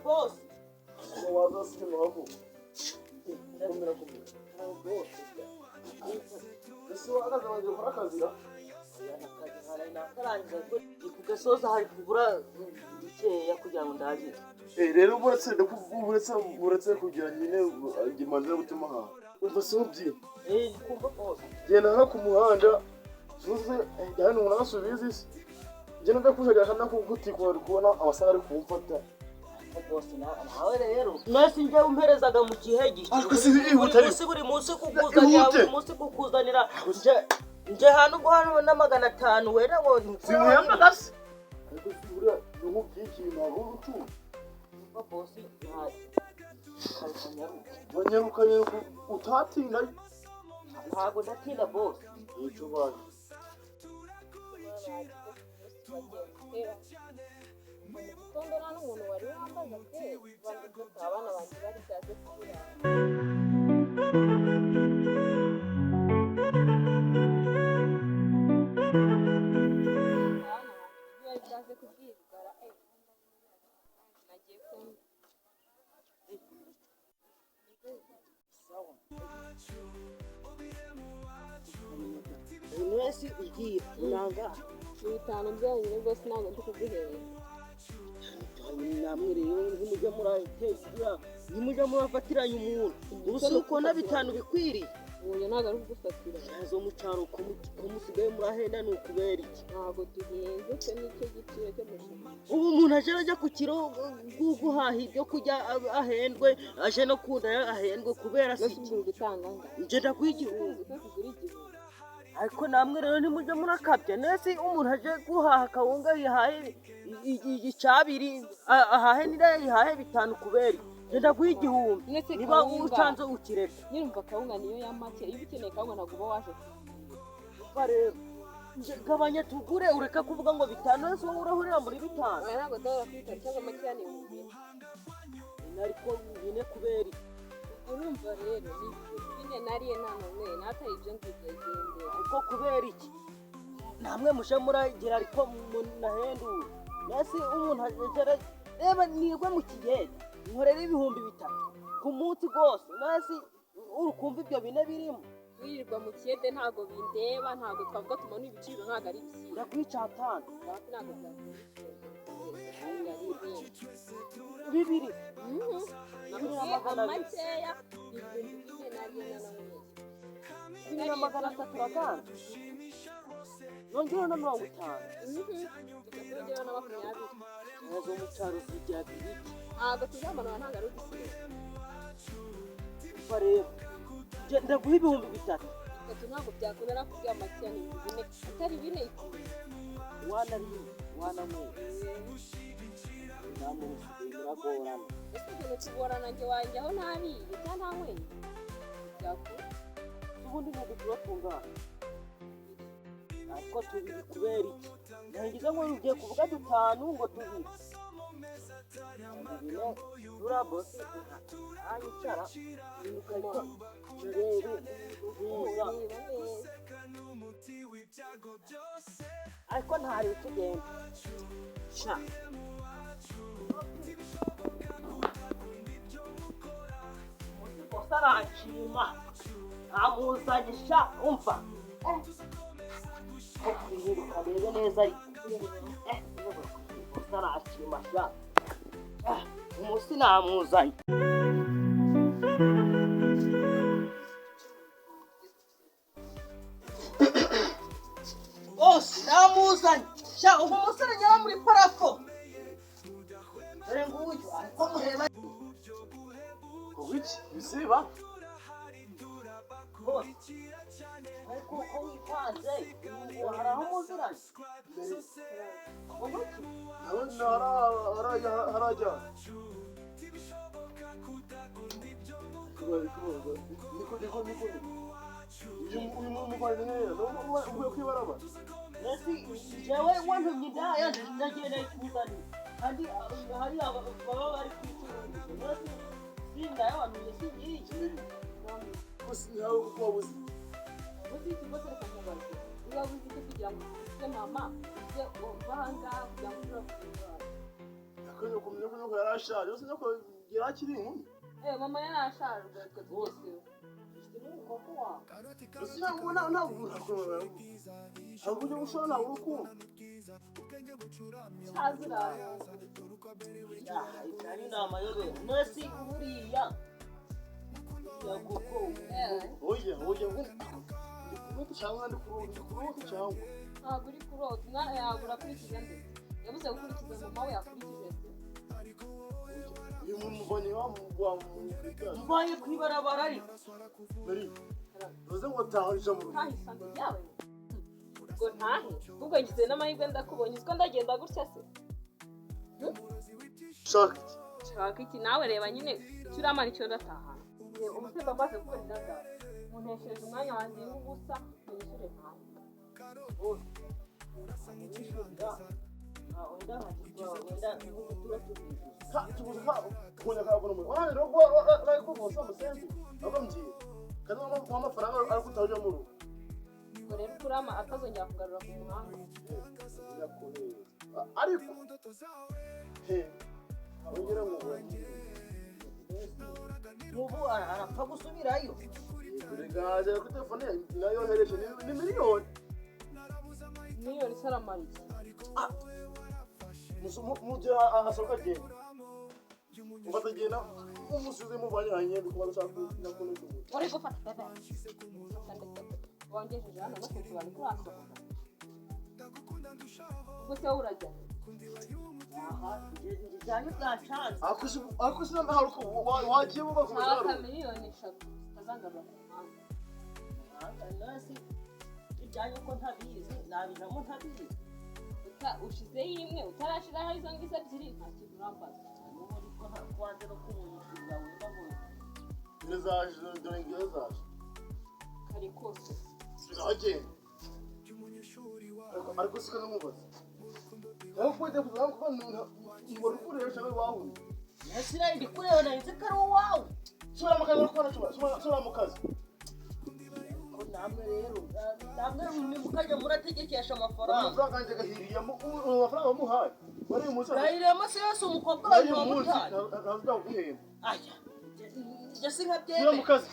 Boss. Waza si maboko. Komera, komera. Boss. Ese akazi bagiye gukora akazi ra? Nakarangiza ku gasoza, hari kubura dukeya kugira ngo ndangize. Eh, rero buretse buretse buretse kugira nyine imanza yo gutuma ahantu. Umva se ubyi. Eh, kumva boss. Genda nka ku muhanda zuze hano umuntu asubiza isi. Genda ndakujagira kana kugutikura kubona amasaha ari kumfata. Boss, nawe rero mwese njye umperezaga mu gihe gito. Ariko si ihute. Buri munsi, buri munsi kukuzanira. Ihute. Buri munsi kukuzanira, nje hano ubwo hano na 500 wera ngo. Simuhemba se? Ariko si buriya ni nk'ubyikintu ntabwo ucuruza. Boss, Wanyaruka nyaruka utatinda. Ntabwo ndatinda, boss. Icyo baje. Mu gitondo nta n'umuntu wari wambaza pe, banze abana banjye bari byaze kubura. Abana banjye bari byaze kubwirwa, nagiye kumva. Sawa, mwese ugiye unanga. Ni 5 byonyine rwose, ntabwo ndi kuguhera. Namwe rero ntimujya murategura, ntimujya murafatiranya umuntu. Ubu si ukubona 5 bikwiriye? Ubu ntabwo ari kugufatira. Zo mu cyaro ko musigaye murahenda ni ukubera iki? Ntabwo duhenze, cyo nicyo giciro cyo mu cyaro. Ubu umuntu aje ajya ku kiro guhaha ibyo kurya ahendwe, aje no kunda ahendwe kubera si Mbese iki? ubwo uri gutanga angahe? Nje ndaguha 1000. Ukwezi kugura 1000? Ariko namwe rero ntimujya murakabya. Nese umuntu aje guhaha akawunga yihahe icabiri, ahahe nira yihahe 5 kubera iki? Nje ndaguha 1000. Ndetse niba kawunga ucanze ukireka. Nyirumva, kawunga niyo ya make. Iyo ukeneye kawunga ntabwo uba waje kugura. Umva rero, nje gabanya tugure, ureke kuvuga ngo 5. Ese wowe urahurira muri 5? Oya, ntabwo ndabona kuri 5 cyangwa makeya, ni 4000. Ariko 4 kubera iki? Urumva rero ni 4000 nariye nta nanyweye, n'atari ibyo ngibyo igendera. Ariko kubera iki namwe muje muragira ariko munahendura? Nese umuntu agera, reba nirwe mu kigenda nkorera 3000 ku munsi rwose, nese uri kumva ibyo 4 birimo? Wirirwa mu kiyede ntabwo bindeba, ntabwo twavuga tumanura ibiciro, ntabwo ari byiza. Ndaguha 5. Wapi, ntabwo byakunda, ari benshi. 2. Nakubwiye 200. Makeya ni 4000 nariye nananyweye. 2300 uraganza nongereho na 50. Reka twongereho na 20. Nazo mu cyaro zigira ibiki? Ntabwo tuzamanura, ntabwo ari ugusiba. Umva rero, nje ndaguha 3000. 3 ntabwo byakunda, nakubwiye makeya ni 4000, atari 4 1000. Wanariye wananyweye, namwe musigaye muragorana. Ese ukuntu kugorana, njye wanjye aho ntariye cyangwa ntanyweye byakunda? Ubundi ntabwo turatungana, ariko 2 kubera iki? Ntangiza ngo ugiye kuvuga 5 ngo 2 4 tura boss anyicara ariko ndebe huza. Niba neza. Ariko ntari tugenda sha. Boss aranshima, amuzanye sha. Umva ko kwiruka rebe neza, ariko boss aranshima sha. Umunsi namuzanye. Boss, namuzanye sha. Ubu umusore nyara muri parafo, dore nguyu, ariko mureba. Kuki bisiba? Boss, ariko uko wipanze ubu hari aho muziranye ubu ki? Harajya harajya. Niko niko niko. Uyu muvandimwe rero uvuye kwibaraba. Mbese jewe wantumye indaya, ndagenda ikuzaniye kandi hari baba bari kwicuruza. Mbese si indaya wantumye, si ngiyi? Gusa ntawe kuko wabuze. Uzi iki rwose, reka nkubaze, niba uzi iki kugira ngo uze mama uze uva aha ngaha kugira ngo ushobore kugura. Ariko nyoko nyoko nyoko yarashaje, yose nyoko yarakiri inkumi. Eh, mama yarashaje, ubwo twe tugezweho. Ufite n'umukobwa wawe. Ese ntabwo ntabwo ntabwo ntabwo ujya gushora ntabwo urukundo. Cyazira. Ibyanyu ni amayobera. None buriya ya koko? Eh, Oya, oya, ngo ndi kurota cyangwa ndi kurota, ndi kurota cyangwa? Ntabwo uri kurota. Umwana yawe urakurikiza nde? Yabuze gukurikiza mama we, yakurikije se. Uyu muntu muvanye wa wa Mbaye ku ibarabara ariko. Nari uze ngo taha mu rugo. Ntahe isanzwe yawe ngo ntahe? Ubwo ngize n'amahirwe ndakubonye, uziko ndagenda gutya se? Shaka iki? Shaka iki? Nawe reba nyine icyo uramara, icyo ndatahana. Ubu se mba maze gukora indagara, muntesheje umwanya wanjye w'ubusa. Munyishyure ntahe. Wishyurira wenda nkakigura, wenda nk'ubutura tubiri. Ka tubuze ka kunya ka bono mu wala ro go ra ko bosa musenzi abamgiye kandi amafaranga ari kutaja mu rugo. Ubwo rero kurama atazongera kugarura ku muhanda. Ndakomeza ariko he ongera ngo Nk'ubu arapfa gusubirayo. Gaje kuri telefone nayohereje ni miliyoni. Miliyoni isaramara iki? Mugihe asohoka agenda ufata agenda umusubize muvanye kuba ushaka nakoresha umuntu. Uri gufata bebe, fata ndetse wangejeje hano no ku bari kurasohoka. Ubwo se wowe urajya? Aha ibyanyu byacanze. Ariko se ntaho wagiye bubakomeza. Nshaka miliyoni 3 zitazangarura ku muhanda. Nasi ibyanyu ko ntabizi, nabijamo ntabizi. Ushizeho imwe, utarashiraho izo ngizo ebyiri, nta kintu urambaza. N'ubu ariko kwanze no kumunyishyurira wenda ngo. Dore zaje, dore ngiyo zaje. Kare kose. Agenda ariko siko namubaza aho kujya kuza kuba ngo rukurebe cyangwa wahuye. Nasi nayo ndi kureba, nahise ko ari uwawe. Sura mu kazi uri kubona, sura mu kazi. Ko namwe rero, namwe mukajya murategekesha amafaranga. Amafaranga yanjye agahiriyemo, amafaranga wamuhaye wari uyu munsi. Gahiriyemo se yose? Umukobwa wawe Wari uyu munsi. wamutaye. Ntabwo guhemba. Aya njye Sura mu sinkabyemera. kazi.